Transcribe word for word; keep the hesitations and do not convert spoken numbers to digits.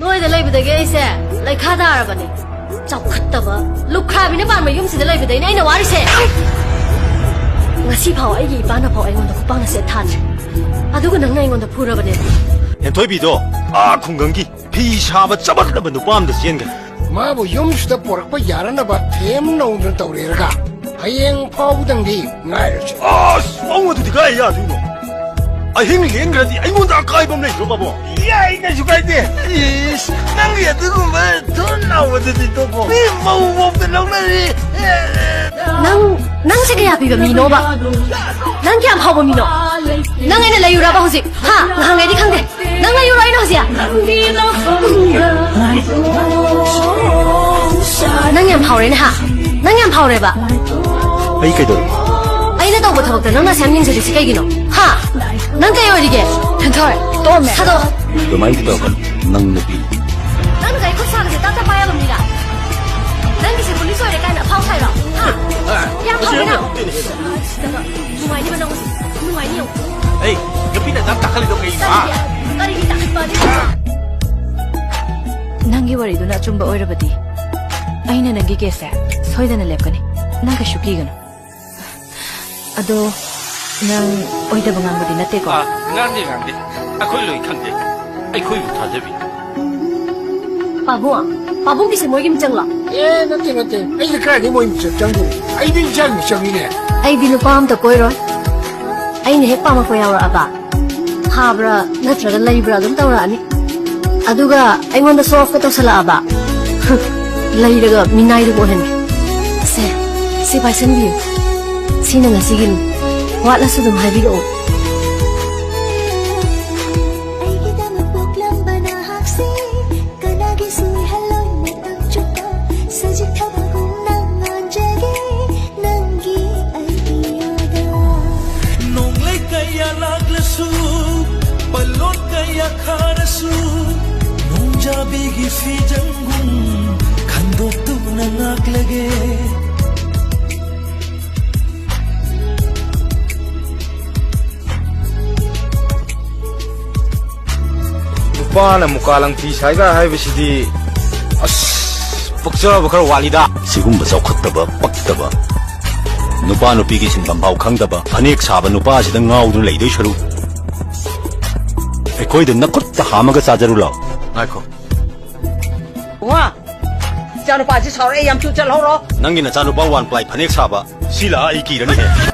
ꯅꯣꯏꯗ ꯂꯩꯕꯗꯒꯤ ꯑꯩꯁꯦ ꯂꯩꯈꯥ ꯇꯥꯔꯕꯅꯦ꯫ ꯆꯥꯎꯈꯠꯇꯕ, ꯂꯨꯈ꯭ꯔꯥꯕꯤꯅ ꯄꯥꯟꯕ ꯌꯨꯝꯁꯤꯗ ꯂꯩꯕꯗꯩꯅꯦ ꯑꯩꯅ ꯋꯥꯔꯤꯁꯦ꯫ ꯉꯁꯤ ꯐꯥꯎ ꯑꯩꯒꯤ ꯏꯄꯥꯅ ꯐꯥꯎ ꯑꯩꯉꯣꯟꯗ ꯈꯨꯄꯥꯛꯅ ꯁꯦꯠ ꯊꯥꯗ꯭ꯔꯦ꯫ ꯑꯗꯨꯒ ꯅꯪꯅ ꯑꯩꯉꯣꯟꯗ ꯐꯨꯔꯕꯅꯦ꯫ ꯍꯦꯟꯊꯣꯏꯕꯤꯗꯣ ꯑꯥ ꯈꯨꯡꯒꯪꯒꯤ ꯐꯤ ꯁꯥꯕ ꯆꯃꯠꯅꯕ ꯅꯨꯄꯥ ꯑꯃꯗ ꯆꯦꯟꯈ꯭ꯔꯦ꯫ ꯃꯥꯕꯨ ꯌꯨꯝꯁꯤꯗ ꯄꯨꯔꯛꯄ ꯌꯥꯅꯅꯕ ꯊꯦꯝ ꯅꯧꯗꯅ ꯇꯧꯔꯦꯔꯒ ꯍꯌꯦꯡ ꯐꯥꯎꯕꯗꯪꯗꯤ ꯉꯥꯏꯔꯁꯤ꯫ ꯑꯁ, ꯃꯑꯣꯡ ꯑꯗꯨꯗꯤ ꯀꯥꯏ ꯌꯥꯗꯣꯏꯅꯣ? ꯑꯍꯤꯡ ꯂꯦꯡꯈ꯭ꯔꯗꯤ ꯑꯩꯉꯣꯟꯗ ꯑꯀꯥꯏꯕ ꯑꯃ ꯂꯩꯕ꯭ꯔꯣ, ꯄꯥꯕꯨꯡ? ꯌꯥꯏ, ꯀꯩꯁꯨ ꯀꯥꯏꯗꯦ꯫ ꯏꯁ, ꯅꯪꯒꯤ ꯑꯗꯨꯒꯨꯝꯕ ꯊꯨꯟ ꯂꯥꯎꯕꯗꯨꯗꯤ ꯇꯣꯛꯈꯣ꯫ ꯃꯤ ꯃꯧ ꯐꯥꯎꯗ ꯂꯧꯅꯔꯤ꯫ ꯅꯪ, ꯅꯪꯁꯦ ꯀꯌꯥ ꯄꯤꯕ ꯃꯤꯅꯣꯕ? ꯅꯪ ꯀꯌꯥꯝ ꯐꯥꯎꯕ ꯃꯤꯅꯣ? ꯅꯪ ꯑꯩꯅ ꯂꯩꯌꯨꯔꯕ ꯍꯧꯖꯤꯛ? ꯍꯥ? ꯉꯍꯥꯡꯉꯩꯗꯤ ꯈꯪꯗꯦ꯫ ꯅꯪ ꯂꯩꯌꯨꯔꯣ ꯑꯩꯅ ꯍꯧꯖꯤꯛ? ꯅꯪ ꯌꯥꯝ ꯐꯥꯎꯔꯦꯅꯦ, ꯍꯥ? ꯅꯪ ꯌꯥꯝ ꯐꯥꯎꯔꯦꯕ? ꯑꯩ ꯀꯩꯗꯧꯔꯕ? ꯑꯩꯅ ꯇꯧꯕ ꯊꯕꯛꯇ ꯅꯪꯅ ꯑꯁꯨꯛ ꯌꯥꯝ ꯌꯦꯡꯁꯤꯜꯂꯤꯁꯤ ꯀꯩꯒꯤꯅꯣ? ꯍꯥ? ꯅꯪ ꯀꯩ ꯑꯣꯏꯔꯤꯒꯦ? ꯍꯦꯟꯊꯣꯏ, ꯇꯣꯛꯑꯝꯃꯦ꯫ ꯊꯥꯗꯣꯛꯑꯣ꯫ ꯑꯗꯨꯃꯥꯏꯅ ꯇꯧꯔꯛꯀꯅꯨ, ꯅꯪ ꯅꯨꯄꯤ꯫ ꯅꯪꯅ ꯀꯔꯤ ꯈꯨꯠ ꯁꯥꯒꯁꯦ ꯇꯞ ꯇꯞ ꯄꯥꯏ ꯌꯥꯕ ꯃꯤꯔꯥ? ꯅꯪꯒꯤꯁꯦ ꯄꯨꯂꯤꯁ ꯑꯣꯏꯔꯦ ꯀꯥꯏꯅ ꯑꯐꯥꯎ ꯁꯥꯏꯔꯣ? ꯍꯥ? ꯌꯥꯝ ꯐꯥꯎꯕꯅ꯫ ꯅꯨꯡꯉꯥꯏꯅꯤꯕ ꯅꯪ ꯍꯧꯖꯤꯛ꯫ ꯅꯨꯡꯉꯥꯏꯅꯤ ꯌꯦꯡꯉꯨ꯫ ꯑꯩ, ꯅꯨꯄꯤꯅ ꯗꯞ ꯇꯥꯈꯠꯂꯤꯗꯣ ꯀꯩꯒꯤꯅꯣ, ꯍꯥ? ꯀꯔꯤꯒꯤ ꯇꯥꯈꯠꯄ ꯑꯗꯨ? ꯅꯪꯒꯤ ꯋꯥꯔꯤꯗꯨꯅ ꯑꯆꯨꯝꯕ ꯑꯣꯏꯔꯕꯗꯤ ꯑꯩꯅ ꯅꯪꯒꯤ ꯀꯦꯁꯁꯦ ꯁꯣꯏꯗꯅ ꯂꯦꯞꯀꯅꯤ꯫ ꯅꯪ ꯀꯩꯁꯨ ꯀꯤꯒꯅꯨ꯫ ꯑꯗꯣ ꯅꯪ ꯑꯣꯏꯗꯕ ꯉꯥꯡꯕꯗꯤ ꯅꯠꯇꯦꯀꯣ? ꯑꯥ, ꯉꯥꯡꯗꯦ, ꯉꯥꯡꯗꯦ꯫ ꯑꯩꯈꯣꯏ ꯂꯣꯏ ꯈꯪꯖꯩ꯫ ꯑꯩꯈꯣꯏꯕꯨ ꯊꯥꯖꯕꯤꯌꯨ꯫ ꯄꯥꯕꯨꯡ, ꯄꯥꯕꯨꯡꯒꯤꯁꯦ ꯃꯣꯏꯒꯤ ꯃꯤꯆꯪꯂꯣ? ꯑꯦ, ꯅꯠꯇꯦ, ꯅꯠꯇꯦ꯫ ꯑꯩꯅ ꯀꯗꯥꯏꯗꯒꯤ ꯃꯣꯏ ꯃꯤꯆꯪ ꯆꯪꯗꯣꯏꯅꯣ? ꯑꯩꯗꯤ ꯏꯆꯥꯒꯤ ꯃꯤꯆꯪꯅꯤꯅꯦ꯫ ꯑꯩꯗꯤ ꯅꯨꯄꯥ ꯑꯝꯇ ꯀꯣꯏꯔꯣꯏ꯫ ꯑꯩꯅ ꯍꯦꯛ ꯄꯥꯝꯃꯛꯄ ꯌꯥꯎꯔꯛꯑꯕ, ꯐꯥꯕ꯭ꯔꯥ ꯅꯠꯇ꯭ꯔꯒ ꯂꯩꯕ꯭ꯔꯥ ꯑꯗꯨꯝ ꯇꯧꯔꯛꯑꯅꯤ꯫ ꯑꯗꯨꯒ ꯑꯩꯉꯣꯟꯗ show off ꯀ ꯇꯧꯁꯜꯂꯛꯑꯕ, ꯂꯩꯔꯒ ꯃꯤꯅꯥꯏꯗꯨꯕꯨ ꯑꯣꯏꯍꯟꯒꯦ꯫ ꯁꯦ, ꯁꯤ ꯄꯥꯏꯁꯟꯕꯤꯌꯨ꯫ ꯁꯤꯅ ꯉꯁꯤꯒꯤꯅꯤ꯫ ꯋꯥꯠꯂꯁꯨ ꯑꯗꯨꯝ ꯍꯥꯏꯕꯤꯔꯛꯑꯣ꯫ ꯑꯩꯒꯤꯗꯃꯛ ꯄꯣꯛꯂꯝꯕ ꯅꯍꯥꯛꯁꯦ ꯀꯅꯥꯒꯤꯁꯨ ꯑꯣꯏꯍꯜꯂꯣꯏ꯫ ꯃꯇꯝ ꯆꯨꯞꯄ ꯁꯖꯤꯛ ꯊꯥꯕꯒꯨꯝꯅ ꯉꯥꯟꯖꯒꯦ ꯅꯪꯒꯤ ꯑꯇꯤꯌꯥꯗ꯫ ꯅꯣꯡꯂꯩ ꯀꯌꯥ ꯂꯥꯛꯂꯁꯨ, ꯄꯜꯂꯣꯟ ꯀꯌꯥ ꯈꯥꯔꯁꯨ, ꯅꯣꯡꯖꯥꯕꯤꯒꯤ ꯐꯤꯖꯪꯒꯨꯝ ꯈꯟꯗꯣꯛꯇꯨꯅ ꯉꯥꯛꯂꯒꯦ꯫ ꯅꯨꯄꯥ ꯃꯥꯅ ꯃꯨꯀꯥ ꯂꯪꯐꯤ ꯁꯥꯏꯒ ꯍꯥꯏꯕꯁꯤꯗꯤ, ꯑꯁ, ꯄꯛꯆꯕ ꯈꯔ ꯋꯥꯠꯂꯤꯗ꯫ ꯁꯤꯒꯨꯝꯕ ꯆꯥꯎꯈꯠꯇꯕ, ꯄꯛꯇꯕ, ꯅꯨꯄꯥ ꯅꯨꯄꯤꯒꯤ ꯁꯤꯟꯐꯝ ꯐꯥꯎ ꯈꯪꯗꯕ, ꯐꯅꯦꯛ ꯁꯥꯕ ꯅꯨꯄꯥꯁꯤꯗ ꯉꯥꯎꯗꯨꯅ ꯂꯩꯗꯣꯏ ꯁꯔꯨꯛ, ꯑꯩꯈꯣꯏꯗ ꯅꯈꯨꯠꯇ ꯍꯥꯝꯃꯒ ꯆꯥꯖꯔꯨ ꯂꯥꯎ꯫ ꯉꯥꯏꯈꯣ꯫ ꯋꯥ! ꯏꯆꯥꯅꯨꯄꯥꯁꯤ ꯁꯥꯎꯔꯛꯑꯦ, ꯌꯥꯝ ꯊꯨ ꯆꯠꯍꯧꯔꯣ꯫ ꯅꯪꯒꯤ ꯅꯆꯥꯅꯨꯄꯥ ꯋꯥꯟ ꯄ꯭ꯂꯥꯏ ꯐꯅꯦꯛ ꯁꯥꯕ ꯁꯤ ꯂꯥꯛꯑ ꯑꯩ ꯀꯤꯔꯅꯤꯍꯦ꯫